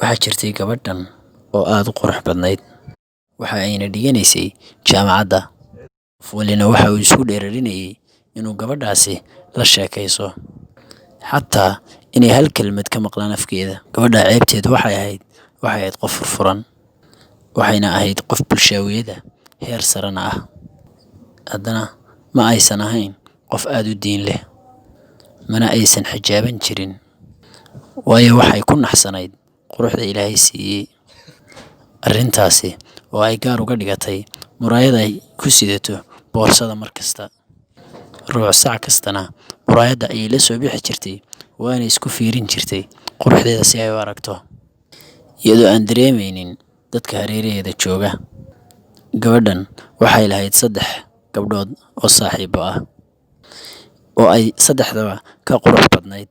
Waxaa jirtay gabadhan oo aad u qurux badnayd. Waxa ayna dhiganaysay jaamacadda. Qof walina waxa uu isku dheerarinayay inuu gabadhaasi la sheekayso, xataa inay hal kelmad ka maqlaan afkeeda. Gabadha ceebteedu waxay ahayd qof furfuran, waxayna ahayd qof bulshaawiyada heer sarena ah. Haddana ma aysan ahayn qof aad u diin leh, mana aysan xijaaban jirin, waayo waxay ku naxsanayd quruxda Ilaahay siiyey. Arrintaasi oo ay gaar uga dhigatay muraayad ay ku sidato boorsada mar kasta. Rubuc saac kastana muraayadda ayay la soo bixi jirtay, waana isku fiirin jirtay quruxdeeda si ay u aragto, iyadoo aan dareemeynin dadka hareeraheeda jooga. Gabadhan waxay lahayd 3 gabdhood oo saaxiibo ah oo ay saddexdaba ka qurux badnayd,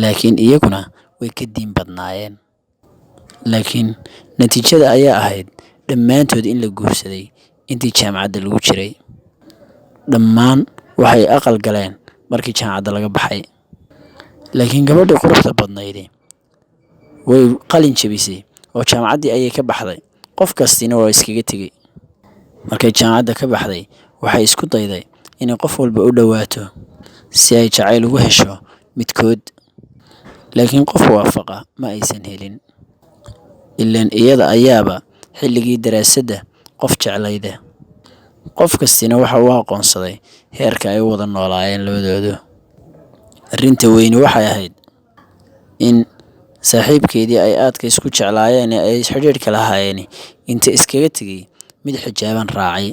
laakiin iyaguna way ka diin badnaayeen. Laakiin natiijada ayaa ahayd dhammaantood in la guursaday intii jaamacadda lagu jiray. Dhammaan waxay aqal galeen markii jaamacadda laga baxay. Laakiin gabadhii quruxda badnaydi way qalin jebisay oo jaamacaddii ayay ka baxday. Qof kastina waa iskaga tegey. Markay jaamacadda ka baxday, waxay isku dayday inay qof walba u dhowaato si ay jacayl ugu hesho midkood. Laakiin qof waafaqa ma aysan helin. Ileen iyada ayaaba xilligii daraasadda qof jeclayda. Qof kastina waxa uu aqoonsaday heerka ay u wada noolaayeen labadoodu. Arrinta weyni waxay ahayd in saaxiibkeedii ay aadka isku jeclaayeen ee ay xidhiidhka lahaayeen inta iskaga tegay mid xijaaban raacay,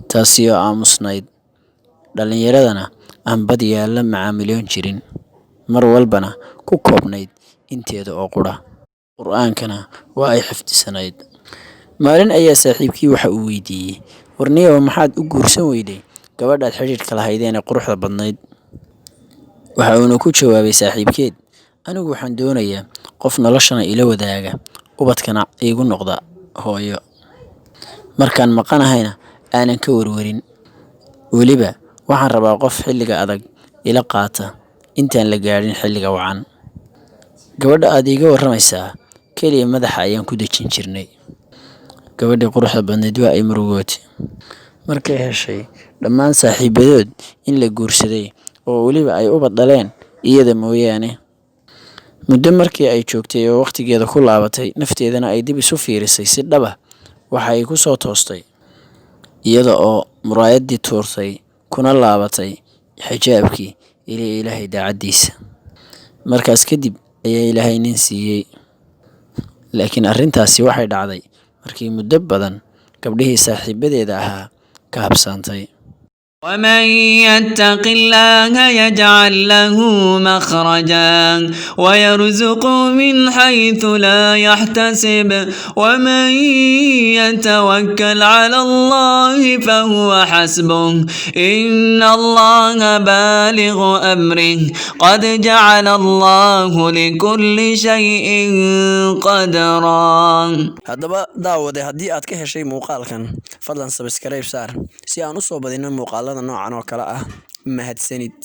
taasi oo aamusnayd, dhallinyaradana aan badiyaa la macaamiloon jirin, mar walbana ku koobnayd inteeda oo qura. Qur'aankana waa ay xifdisanayd. Maalin ayaa saaxiibkii waxa uu weydiiyey, "Warniyow, maxaad u guursan weyday gabadhaad xidhiidhka lahaydeen ee quruxda badnayd?" Waxa uuna ku jawaabay saaxiibkeed, "Anigu waxaan doonayaa qof noloshana ila wadaaga, ubadkana iigu noqda hooyo. Markaan maqanahayna aanan ka warwarin. Weliba waxaan rabaa qof xilliga adag ila qaata intaan la gaadhin xilliga wacan. Gabadha aad iiga warramaysaa keliya madaxa ayaan ku dejin jirnay." Gabadhii quruxda badnayd waa ay murugootay markay heshay dhammaan saaxiibadood in la guursaday oo weliba ay ubad dhaleen iyada mooyaane. Muddo markii ay joogtay oo waqtigeeda ku laabatay, nafteedana ay dib isu fiirisay si dhab ah, waxa ay ku soo toostay iyada oo muraayaddii tuurtay kuna laabatay xijaabkii ilaa Ilaahay daacaddiisa. Markaas kadib ayaa Ilaahay nin siiyey. Laakiin arrintaasi waxay dhacday markii muddo badan gabdhihii saaxiibadeeda ahaa ka habsaantay. ومن يتق الله يجعل له مخرجا ويرزقه من حيث لا يحتسب ومن يتوكل على الله فهو حسبه إن الله بالغ أمره قد جعل الله لكل شيء قدرا. Haddaba daawade, haddii aad ka heshay muuqaalkan, fadlan subscribe saar si aan u soo badino muuqaalada noocan oo kale ah. Mahadsanid.